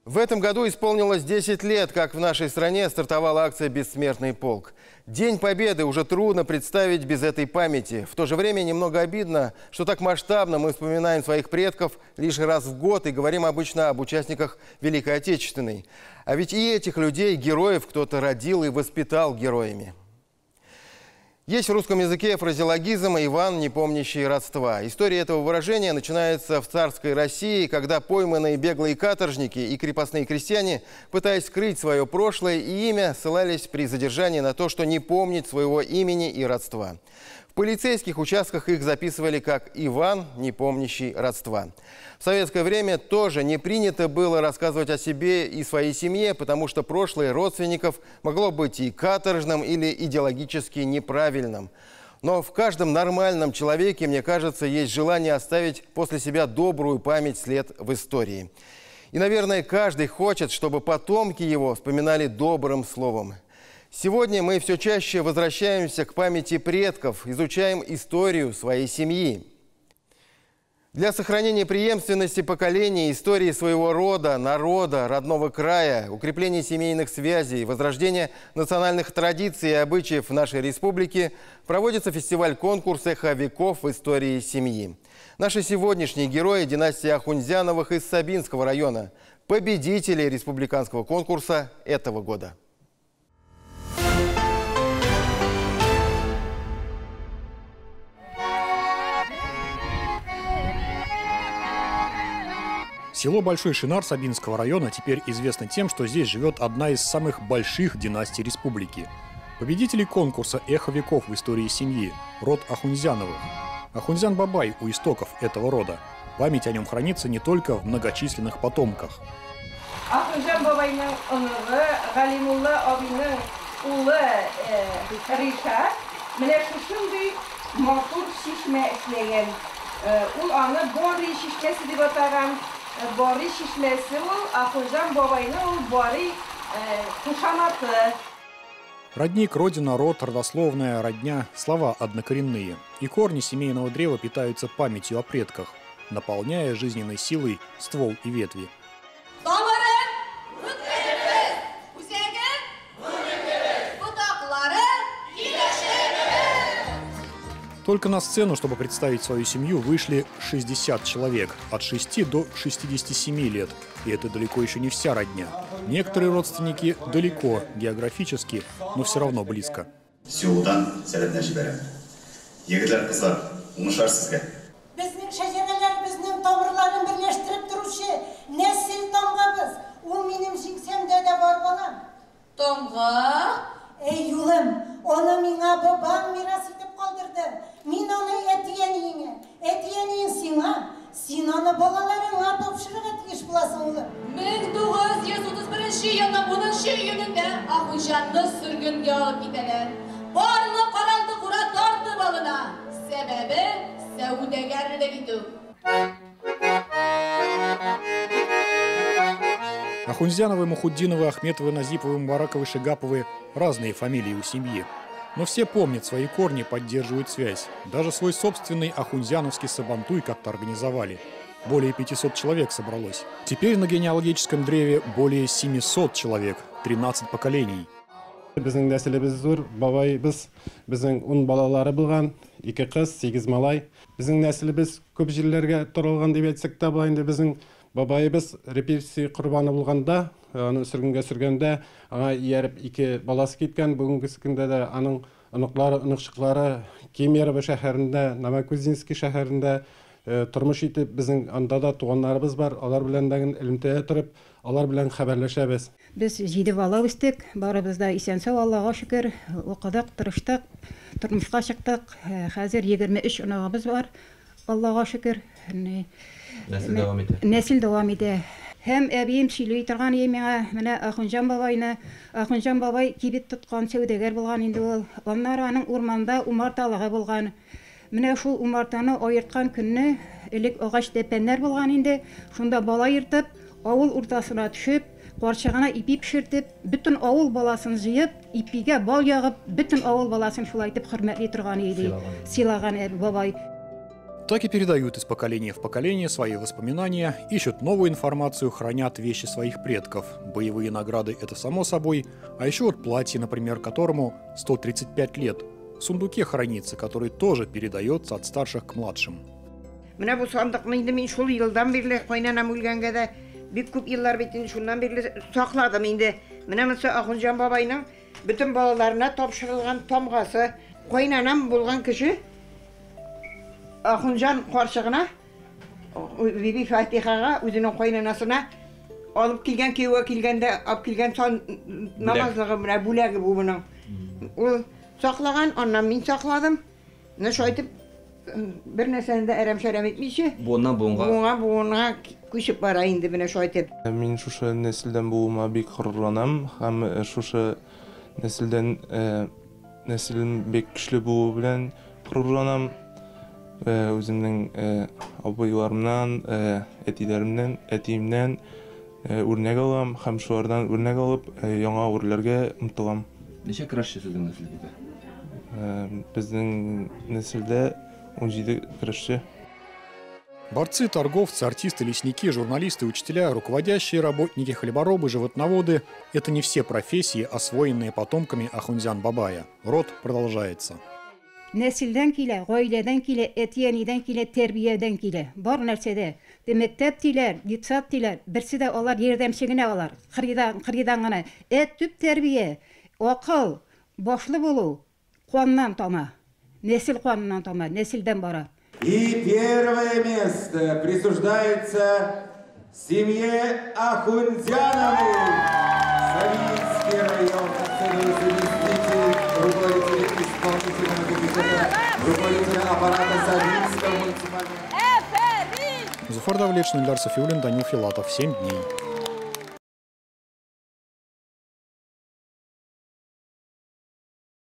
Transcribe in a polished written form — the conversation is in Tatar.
В этом году исполнилось 10 лет, как в нашей стране стартовала акция «Бессмертный полк». День Победы уже трудно представить без этой памяти. В то же время немного обидно, что так масштабно мы вспоминаем своих предков лишь раз в год и говорим обычно об участниках Великой Отечественной. А ведь и этих людей, героев, кто-то родил и воспитал героями. Есть в русском языке фразеологизм «Иван, не помнящий родства». История этого выражения начинается в царской России, когда пойманные беглые каторжники и крепостные крестьяне, пытаясь скрыть свое прошлое и имя, ссылались при задержании на то, что не помнит своего имени и родства. В полицейских участках их записывали как «Иван, не помнящий родства». В советское время тоже не принято было рассказывать о себе и своей семье, потому что прошлое родственников могло быть и каторжным, или идеологически неправильным. Но в каждом нормальном человеке, мне кажется, есть желание оставить после себя добрую память, след в истории. И, наверное, каждый хочет, чтобы потомки его вспоминали добрым словом. Сегодня мы все чаще возвращаемся к памяти предков, изучаем историю своей семьи. Для сохранения преемственности поколений, истории своего рода, народа, родного края, укрепления семейных связей, возрождения национальных традиций и обычаев в нашей республике проводится фестиваль-конкурс «Эхо веков в истории семьи». Наши сегодняшние герои – династия Ахунзяновых из Сабинского района, победители республиканского конкурса этого года. Село Большой Шинар Сабинского района теперь известно тем, что здесь живет одна из самых больших династий республики. Победители конкурса «Эхо веков в истории семьи» – род Ахунзяновых. Ахунзян Бабай у истоков этого рода. Память о нем хранится не только в многочисленных потомках. Ахунзян бабайның оныгы, Галимулла абыйның улы Ришат менә шушындый матур чишмә эшләгән. Ул аны Бори чишмәсе дип атаган. Бори чишмәсе ул Ахунзян бабайның ул Бори кушаматы. Родник, родина, род, родословная, родня – слова однокоренные. И корни семейного древа питаются памятью о предках, наполняя жизненной силой ствол и ветви. Только на сцену, чтобы представить свою семью, вышли 60 человек, от 6 до 67 лет. И это далеко еще не вся родня. Некоторые родственники далеко, географически, но все равно близко. Селодан сәламнәр җибәрәм. Егетләр, кызлар, уңышлар сезгә. Безнең шәҗәрәләр безнең тамырларын берләштереп торучы нәсел тамгабыз. Ул минем җиңсәмдә дә бар, балам. Тамга? Эй, улым, аны миңа бабам мирас итеп калдырды. Мин аны әти-әниеңә, әти-әниең сиңа, син аны балаларыңа тапшырырга тиеш буласың, улым. 1931 елның 10 июнендә Ахунҗанны сөргенгә алып китәләр. Барлык каралты-кура тартып алына. Сәбәбе сәүдәгәрлек итү. Ахунзяновы, Мухутдиновы, Ахметовы, Назиповы, Мубараковы, Шигаповы – разные фамилии у семьи. Но все помнят свои корни, поддерживают связь. Даже свой собственный ахунзяновский сабантуй как-то организовали. Более 500 человек собралось. Теперь на генеалогическом древе более 700 человек, 13 поколений. Безнең нәселебез зур, бабайыбыз безнең 10 балалары булган, 2 кыз, 8 малай. Безнең нәселебез күп җирләргә таралган дип әйтсәк тә була инде. Безнең бабайыбыз репрессия корбаны булганда, аны сөргенгә сөргәндә, аңа ияреп 2 баласы киткән. Бүгенге көндә дә аның оныклары, оныкчыклары Кемерово шәһәрендә, Новокузнецкий шәһәрендә тормыш итеп, безнең анда да туганнарыбыз бар, алар белән дә элемтәдә торып, алар белән хәбәрләшәбез. Без 7 бала үстек, барыбыз да исән-сау, Аллага шөкер, укыдык, тырыштык, тормышка чыктык. Хәзер 23 оныгыбыз бар, Аллага шөкер. Нәсел дәвам итә. Нәсел дәвам итә. Һәм әбием сөйли торган иде миңа, менә Ахунҗан бабайны. Ахунҗан бабай кибет тоткан сәүдәгәр булган инде ул. Аннары аның урманда умарталыгы булган. Менә шул умартаны аерткан көнне элек агач тәпәннәр булган инде. Шунда бала ертып, авыл уртасына төшеп, карчыгына ипи пешертеп, бөтен авыл баласын җыеп, ипигә бал ягып, бөтен авыл баласын шулай итеп хөрмәтли торган иде. Сыйлаган бабай. Так и передают из поколения в поколение свои воспоминания, ищут новую информацию, хранят вещи своих предков. Боевые награды – это само собой. А еще вот платье, например, которому 135 лет. В сундуке хранится, который тоже передается от старших к младшим. Менә бу сандыкны инде мин шул елдан бирле кайнанам үлгәнгә дә бик күп еллар бит инде шуннан бирле сакладым инде. Менә монысы Ахунҗан бабайның бөтен балаларына тапшырылган тамгасы. Кайнанам булган кеше Ахунҗан карчыгына Биби Фатихага үзенең кайнанасына алып килгән кияүгә килгәндә алып килгән сан намазлыгы менә бүләге бу моның. Ул саклаган, аннан мин сакладым. Менә шулай итеп бер нәрсәне дә әрәм-шәрәм итмичә, Буыннан буынга. Буынга буынга күчеп бара инде менә шулай итеп. Мин шушы нәселдән булуыма бик горурланам һәм шушы нәселдән нәселем бик көчле булуы белән горурланам. Үземнең абыйларымнан, әтиләремнән, әтиемнән үрнәк алам һәм шулардан үрнәк алып яңа үрләргә омтылам. Ничә көрәшче сезнең нәселдә? Безнең нәселдә 17 көрәшче. Борцы, торговцы, артисты, лесники, журналисты, учителя, руководящие работники, хлеборобы, животноводы – это не все профессии, освоенные потомками Ахунзян Бабая. Род продолжается. Нәселдән килә, гаиләдән килә, әти-әнидән килә, тәрбиядән килә. Бар нәрсәдә. Мәктәп диләр, детсад диләр, берсе дә алар ярдәмче генә алар. Кырыйдан, кырыйдан гына. Ә төп тәрбия, акыл, башлы булу каннан тама. Нәсел каныннан тама, нәселдән бара. И первое место присуждается семье Ахунзяновых. Савинский район, заместитель руководителя исполнительного комитета, руководителя аппарата Савинского муниципального. Зуфар Давлетшин, Ильдар Софиуллин, Данил Филатов. 7 дней.